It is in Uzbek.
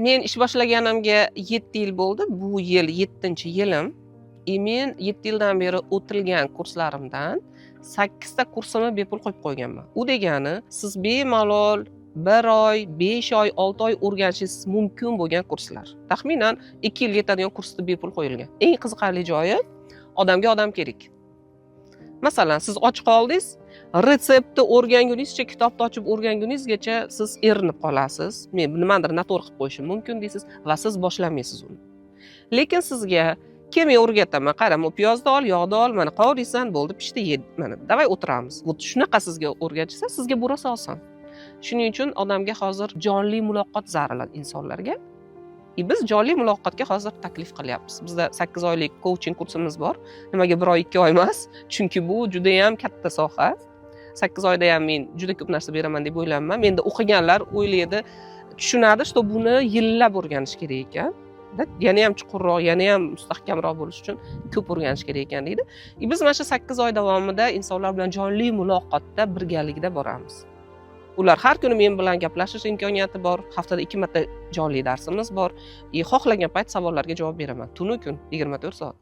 Men ish boshlaganimga 7 yil bo'ldi, bu yil yettinchi yilim. И men 7 yildan beri o'tilgan kurslarimdan sakkizta kursimni bepul qo'yib qo'yganman. U degani, siz bemalol bir oy, 5 oy, 6 oy o'rganishingiz mumkin bo'lgan kurslar, taxminan 2 yilga yetadigan kursni bepul qo'yilgan. Eng qiziqarli joyi, odamga odam kerak. Masalan, siz och qoldingiz, retseptni o'rganguningizcha, kitobni ochib o'rganguningizgacha siz erinib qolasiz, men nimanidir noto'g'ri qilib qo'yishim mumkin deysiz va siz boshlamaysiz uni. Lekin sizga keyin men o'rgataman: qara, bu piyozni ol, yog'ni ol, mana qovuriysan, bo'ldi, pishdi, ye, mana давай o'tiramiz. Вот shunaqa sizga o'rgatishsa, sizga bu rosa oson. Shuning uchun odamga hozir jonli muloqot zarur insonlarga. И biz jonli muloqotga hozir taklif qilyapmiz. Bizda 8 oylik kouching kursimiz bor. Nimaga bir oy, 2 oy emas? Chunki bu judayam katta soha. 8 oyda ham men juda ko'p narsa beraman deb o'ylayman. Menda o'qiganlar o'ylaydi, tushunadi, что buni yillab o'rganish kerak ekan, yana ham chuqurroq, yana ham mustahkamroq bo'lish uchun ko'p o'rganish kerak ekan deydi. И biz mana shu 8 oy davomida insonlar bilan jonli muloqotda birgalikda boramiz. Ular har kuni men bilan gaplashish imkoniyati bor, haftada ikki marta jonli darsimiz bor и xohlagan payt savollarga javob beraman, tunu kun, 24 soat.